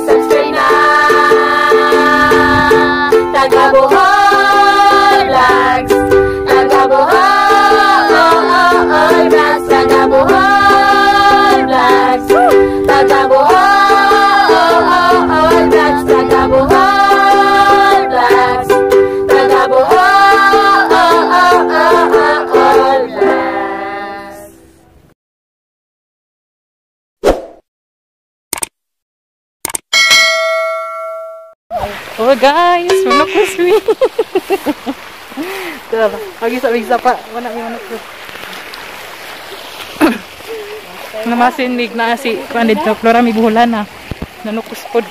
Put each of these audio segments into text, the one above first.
Subscribe na. Taga Bohol Vlogs. Taga Bohol Vlogs. Taga Bohol Vlogs. Taga Bohol Vlogs. Taga Bohol Vlogs. Taga Bohol Vlogs. Oh guys, manukos mi. Tara, agi sa bigsa pa, wala mi manukos. Namasin mig na si kuan didto, Flora mi buhulan na. Nanukos pod.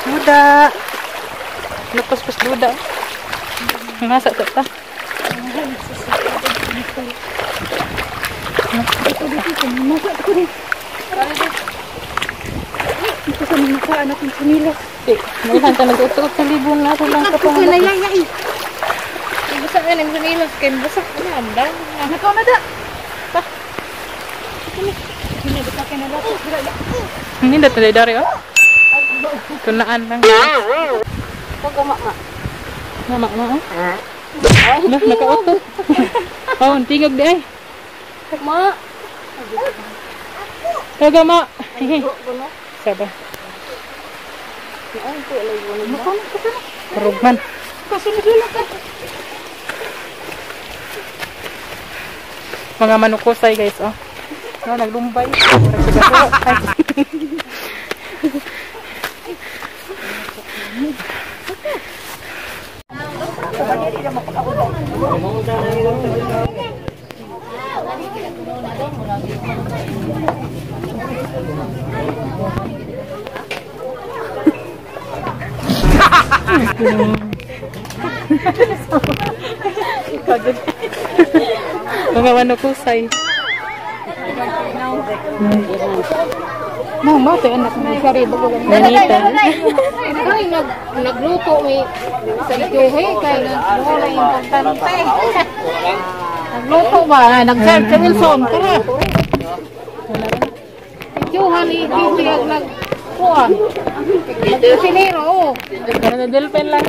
Duda. Nukos pos duda. Nasa ta ta. Ito sa mga anak ng sinilas. May ta nag-utot sa libon na lang ka pa. Basta nga ng sinilas kay basta na andang. Nakaw na da. Pa. Hindi na tayo dari oh. Kunaan lang. Pag ma. Mama ma. Nah, nakautot. Oh, tingog di ay. Ma. Taga ma. Saba. Karugman. Mga manukusay guys oh. No, naglumbay. Mga manukusay. Mo mo to anak mo sari bago lang. Nanita. Ay nagluto may sa ituhe kay wala importante. Nagluto ba? Nag-serve sa Wilson tara. Ituhan ni Titi nag kuan. Siniro oh. Ano delpen lang.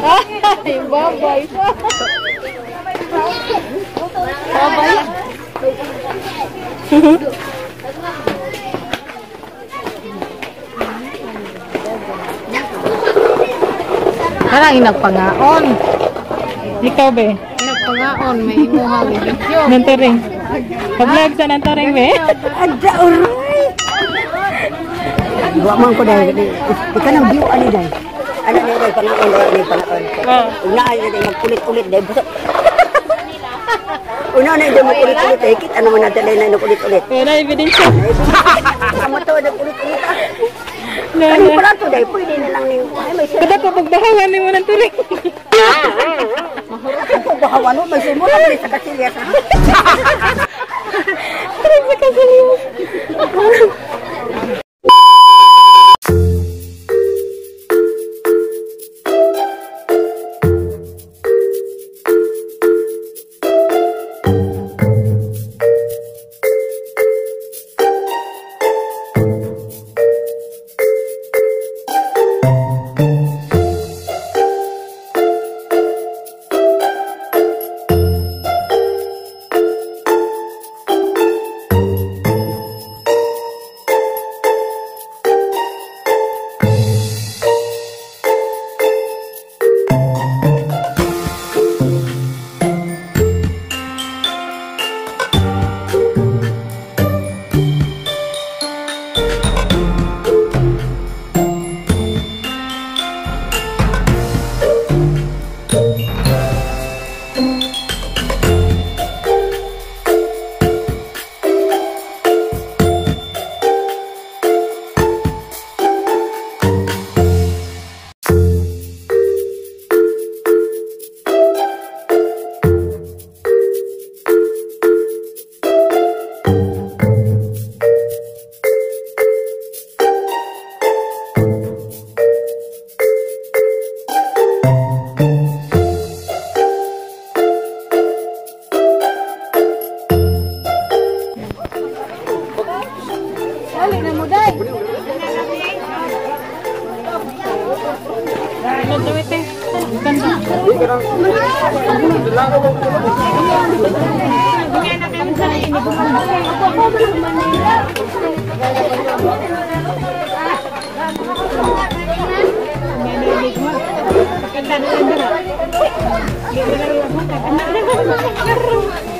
Ay, babay. Babay. Parang inagpangaon. Ikaw be. Inagpangaon may imuha video. Nantaring. Pag-vlog sa nantaring be. Adda uray. Wa man ko dahil. Ika nang view ani dahil. Ano ni dahil pangaon dahil ni pangaon. Una ay dahil magkulit-kulit dahil. Una na dahil magkulit-kulit dahil. Kita naman natin dahil na nagkulit-ulit. Wala ebidensya. Amo to nagkulit-ulit. Ano pala to dahil pwede na lang ni. Ay may Kada pa pagbahawan ni mo nantaring. Pagbahawan mo may sumula mo sa kasilyas. Sa kasilyas.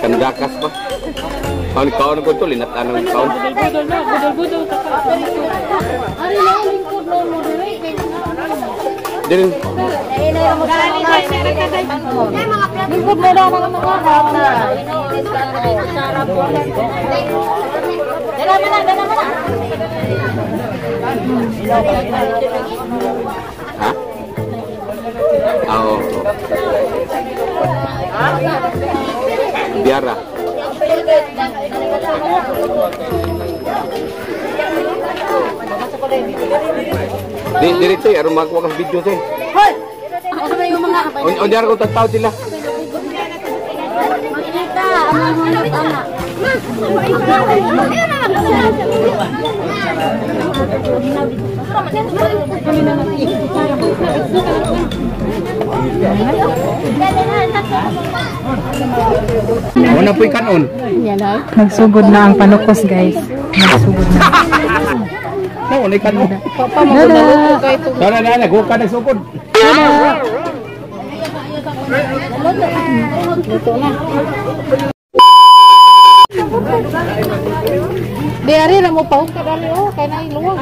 Kandakas pa. Kaon kaon ko to linatan ng kaon. Budol-budol. Din. Lingkod mo daw mga mga. Dala mo na, dala mo na. Ha? Oo. Biara. Di diretso aron magkuha kang video te. Hoy. Ano ba yung mga On diara ko tagtaw sila. Makita ang mga ana. Wala po'y kanon. Nagsugod na ang panukos, guys. Nagsugod na. No, wala kanon. Dada. Dada na na, ka nagsugod. Diari ra mo paung ka dali oh, kay na iluwag.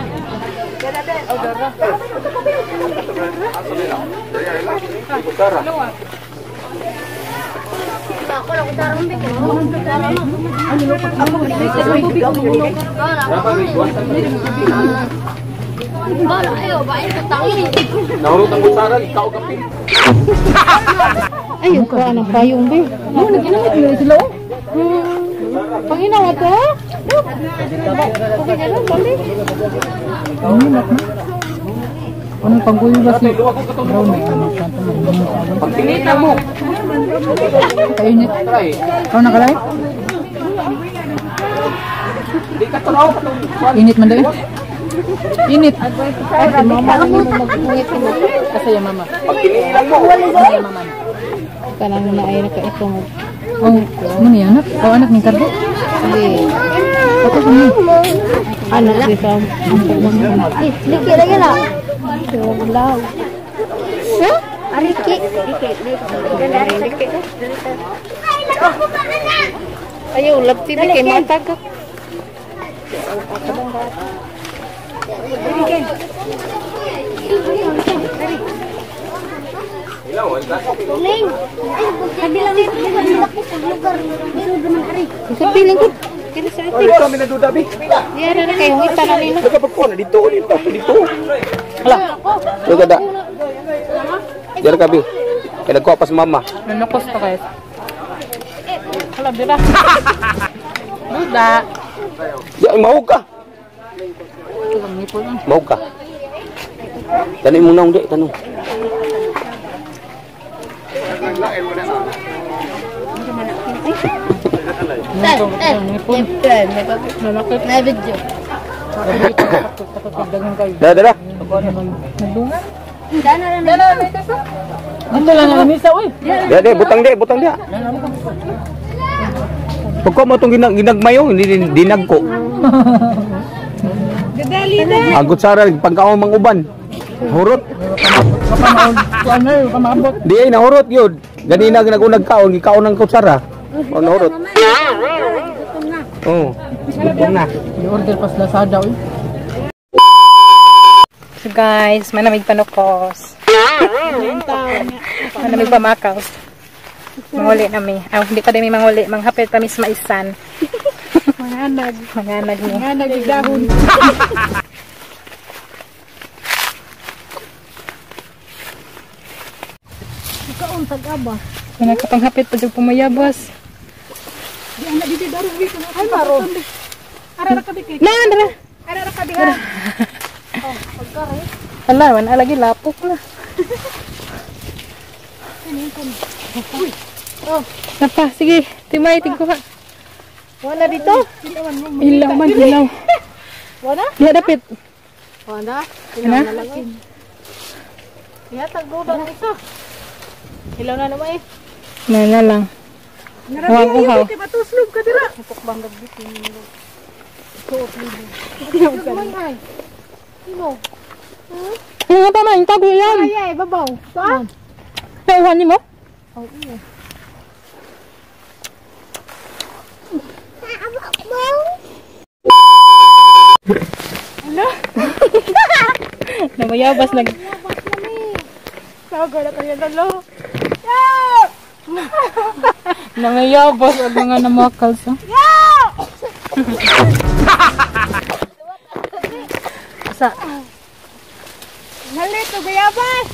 Nahurot ang kutsara, ikaw kapin. Ay, yung kuha ng payong be. No, naginamit nila sila oh. Panginawa to? Okay na lang, balik. Anong pangguyo ba si Brown? Pagtingin mo. Kainit. Ikaw nakalay? Di ka tulaw. Init man daw. Init. Ay, si mama lang mo mag-ungit. Kasi yung mama. Pagtingin mo. Kasi yung mama. Kanang na ay nakaitong. Oh, ano niya anak? Oh, anak ni Cardo? Sige. Ako kami. Anak dito. Liki lagi lah. Wala. Ariki. Ayaw, labti na kay matagak. Ling. Sabi lingkod. Kini sa ate. Dito kami naduda, bi. Diyan na kayo ngita na nila. Nagkapagkuha na dito, dito, dito. Hala. Luga da. Diyan ka, bi. Kaya nagkuha pa si mama. Nanukos pa guys. Hala, dira. Duda. Di, ay, mahug ka. Mahug ka. Tanong mo na, hindi. Tanong. Na video. Dala, dala. Dito lang ang misa, uy. Dala, dala. Butang di, butang di. Pagka mo itong ginagmayo, hindi dinag ko. Ang kutsara, pagka mang uban. Hurot. Di ay, nahurot yun. Ganina, nagunag kaon, gikaon ng kutsara. O, nahurot. Oo, gutom na. I-order pa sila sa Lazada, uy. So guys, manamig panukos. Manamig pamakaw. Manguli nami. Ay, hindi pa din may manguli. Manghapit pa mis maisan. Manganag. Manganag ni. Manganag yung dahon. Ikaon tag-aba. Wala ka pang hapit pa dyan pumayabas. Ay, maro. Ara ka di. Na, dara. Ara ka di ha. Ala, wala lagi lapok na. Napa, sige, timay, tigkuha. Wala dito. Ilaw man, ilaw. Wala? Diha dapit. Wala. Na? Yatag go bang isa. Hilaw na naman eh. Na lang. Uhaw, uhaw. Matuslog ka dira. Ano pa man, tago yan. Ay, babaw. Saan? Nauhan ni mo? Oo. Namayabas nag... Sago na kayo lalo. Namayabas ang mga namakals. Ha? Sa... Nalito gayabas.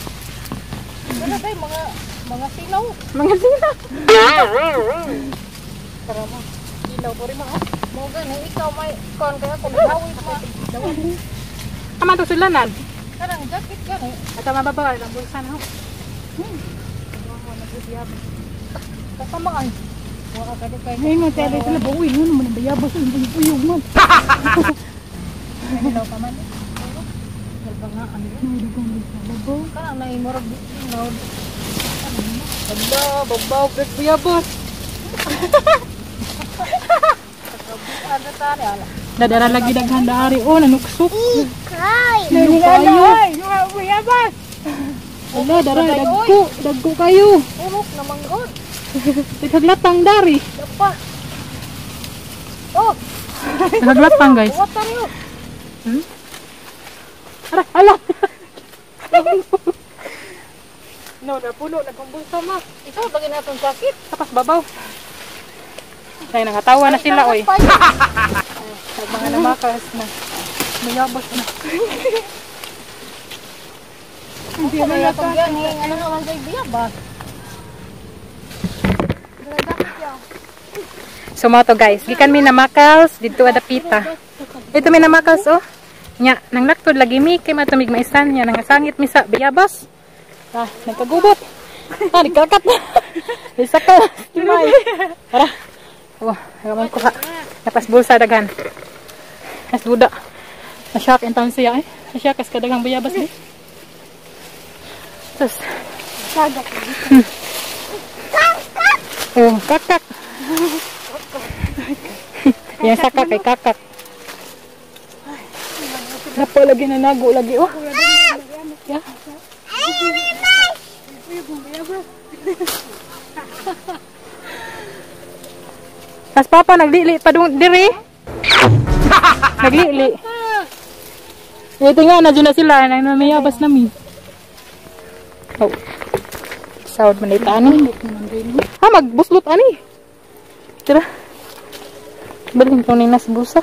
Ano tayo mga sinaw. Mga sinaw. Tara mo. Ilaw po rin mga. Mo gani ikaw may kon kaya kung dawit pa. Tama to sila nan. Kanang jacket gani. At tama ba ba ang bulsa na ho? Kasama ay. Wala ka kay. Ay, mo tele sila ba uy, ano man ang bayabas ang buyog man. Ilaw pa man. Kanang naimurag ilaw. Hala, babaw gag bayabas. Ano tani ala. Dadara lagi daghan daari oh nanuksok. Ay! Kayo. Bayabas. Hala, dara dagko, dagko kayo. Urok na manggod. Nagaglatang dari. Dapa. Oh, Nagaglatang guys. water yun. Ara, ala. No, napuno nagkumbulsa ma. Ikaw lagi na itong jacket. Tapos babaw. Ay, nakatawa na sila oy. Mga namakas na. Mayabas na. Hindi na yata. Ano naman kay bayabas? So mo to guys, gikan mi namakals didto adapita. Ito mi namakals oh. Nya, nang laktod lagi mi kay matumig maisan nya nangasangit mi sa bayabas. Ah, nagkagubot. Ah, nagkakat na. Isa ka, timay. Tara. Oh, naman ko ha. Napas bulsa daghan. Nas duda. Na-shock in town siya eh. Na-shock kas kadaghang bayabas eh. Tapos. Oh, kakak. Yang sakak kay kakak. Napo lagi na nago lagi oh. Ya. Tas papa naglili pa dong diri. Naglili. Ito nga na na sila nang namayabas nami. Oh. Sound man ita ani. Ha magbuslot ani. Tira. Balhin ko ni nas bulsa.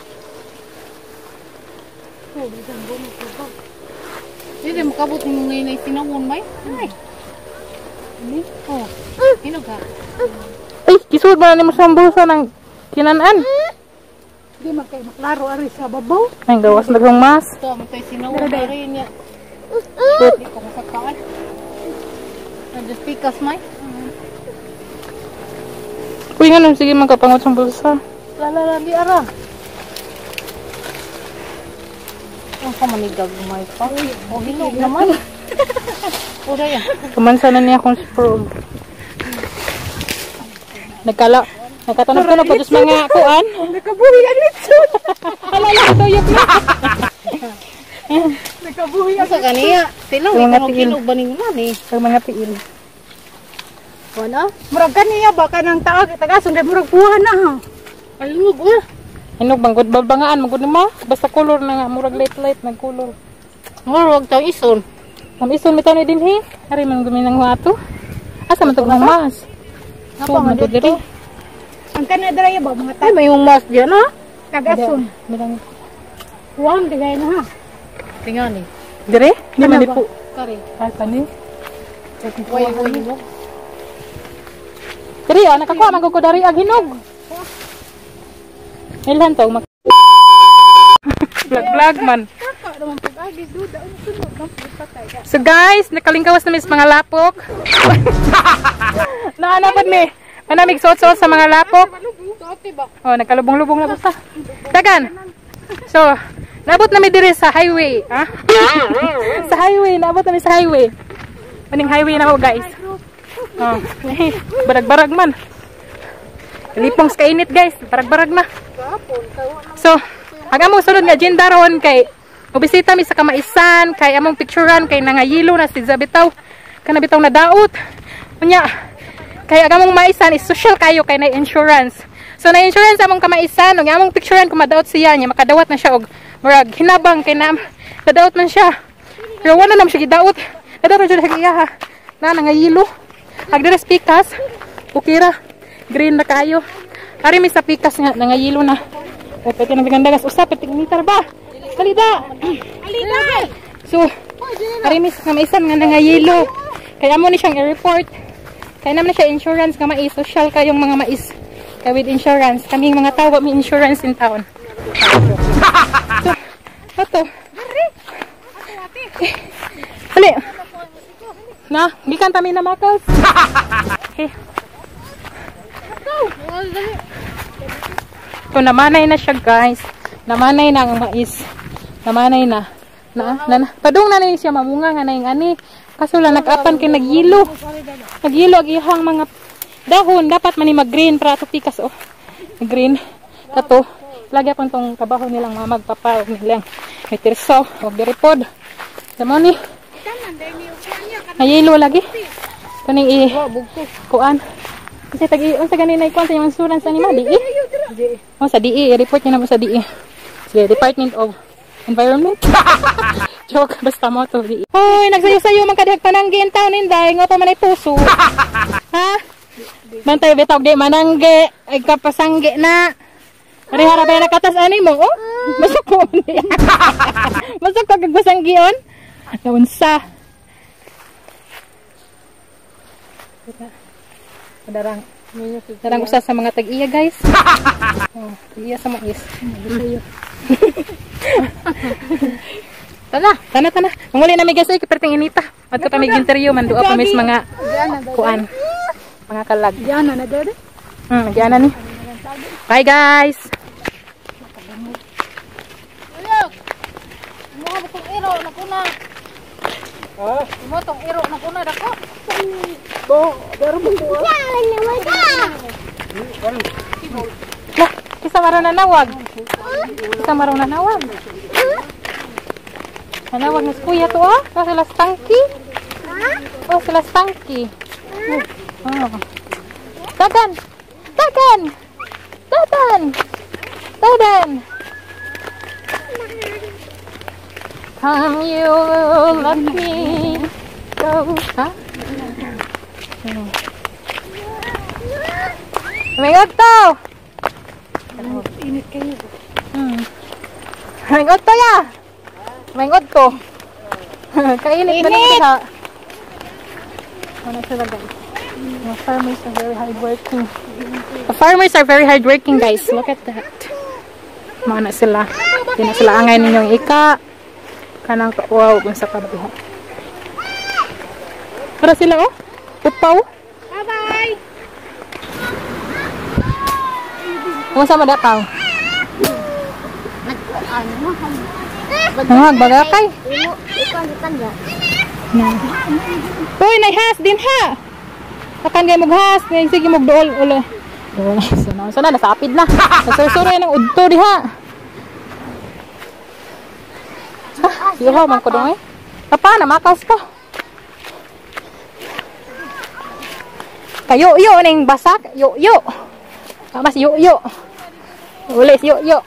Hindi makabot mo ngayon ay sinawon may. Ay. Oh. Hinog ha. Ay, kisud ba na nimo sa bulsa ng kinanan? Hindi man kay maklaro ari sa babaw. Ay, gawas na kong mas. Ito, man kay sinawon ari niya. Hindi ko masakaan. Nandiyan pikas may. Uy, nga nun, sige magkapangot sa bulsa. Lala, di ara. Ang kamanigag may pa. O hinog naman. O daya. Kumansa na niya akong sprog. Nagkala. Nagkatanog-tanog pa Diyos mga kuan. Nakabuhi ang litson. Hala, ala, tuyok na. Nakabuhi ang sa kaniya. Sila, Sa mga ikaw tiil. hinog ba ning man eh. Sa mga tiil. Wala? Murag kaniya ba kanang taag tagason kay murag puha na ha. Ay, hinog oh. Hinog bang good babangaan magud mo. Basta color na nga murag light light nagkulor. Murag tang ison. Ang ison mitaw ni dinhi. Ari man guminang ato. Asa man tug mas? Napa nga man diri. Ang kana dara ba mga Ay, may yung mask diyan ha. tagason. Bilang Huwag digay na ha. Tingnan eh. dire? Di man di po. Kare. Ay kani. Way way hinog. Diri ah nakakuha man ko dari ag hinog. Ilhan to mag vlog vlog man. So guys, nakalingkawas na mis mga lapok. Naanapod mi. Manamig suot-suot sa mga lapok. Oh, nagkalubong-lubong na basta. Dagan. So, naabot na mi diri sa highway, ha? Sa highway, naabot na mi sa highway. Maning highway na ko, guys. Oh, barag-barag man. Lipong sa kainit guys, barag-barag na. So, ang among sulod nga agenda ron kay mobisita mi sa kamaisan, kay among picturean kay nangayilo na si Zabitaw. Kana bitaw na daot. Unya, kay ang among maisan is social kayo kay na insurance. So na insurance among kamaisan, ug among picturean kung madaot siya niya, makadawat na siya og murag hinabang kay na nadaot man siya. Pero wala na siya gidaot. Nadaot na siya iyaha. Na nangayilo. Ag diri pikas, ukira. Green na kayo. Ari mi sa pikas nga nangayilo na. O pwede nang bigandagas usa pwede mitar ba? Kalida. Kalida. So, ari mi sa kamaisan nga nangayilo. Kaya mo ni siyang i-report. Kaya naman siya insurance nga mais, social kayong mga mais. Kaya with insurance, kaming mga tao may insurance in town. So, ato. Dali. Na, gikan ta mi na makals. Okay. So, namanay na siya guys. Namanay na ang mais. Namanay na. Na. Padung na na siya mamunga nga na yung ani. Kaso lang nag-apan kay nagyilo. Nagyilo ang iyang mga dahon. Dapat man ni mag-green para ato pikas oh. Green. Kato. Lagi akong tong trabaho nilang mga magpapa og nilang may tirso og diripod. Damo ni. Nayilo lagi. Kaning i kuan. Kasi tag unsa gani na ikuan sa imong insurance ani ma DE? Oh, sa DE, i-report niyo na mo sa DE. Sige, Department of Environment. Joke, basta mo to DE. Hoy, nagsayo-sayo man kadihag pananggi in town inday, ngo pa man ay puso. Ha? Bantay bitaw di mananggi, ay kapasanggi na. Ari harapay nakatas ani mo, oh. Masuk ko ni. Masuk ka kag pasanggion. Naunsa. Darang darang usa sa mga tag-iya guys. Oh, tag-iya sa mais. Tana, tana, tana. Manguli na mi guys ay kiperting inita. Adto pa mig interview man duha pa mis mga kuan. Mga kalag. Diana na dere. Diana ni. Bye guys. Mo tong iro na kuna. Ha? Mo tong iro na kuna dako. Bo, daro mo to. Lah, kisa maraw na nawag. Kisa maraw na nawag. Nanawag na si kuya to ah. Oh, sila stanky. Oh, sila stanky. Oh. Dagan. Dagan. Dagan. Dagan. Come you let me go. Ha? May to. Init kayo. May to ya. May to. Kainit ba nito ha? Ano sila guys? The farmers are very hardworking. The farmers are very hardworking guys. Look at that. Mana sila. Di na sila angay ninyong ika. Kanang wow kung sa kabiha. Para sila oh. Upaw. Bye-bye. Kung sa madapaw? Nangag baga kay. Uy, naihas din ha. Akan gay mughas, sige mugduol uli. Duol. Sana nasapid na. Nasursuro yan ang udto diha. Ihaw man ko dong eh. Papa, namakas pa. Kayo yo ning basak, yo yo. Mas yo yo. Uli yo yo.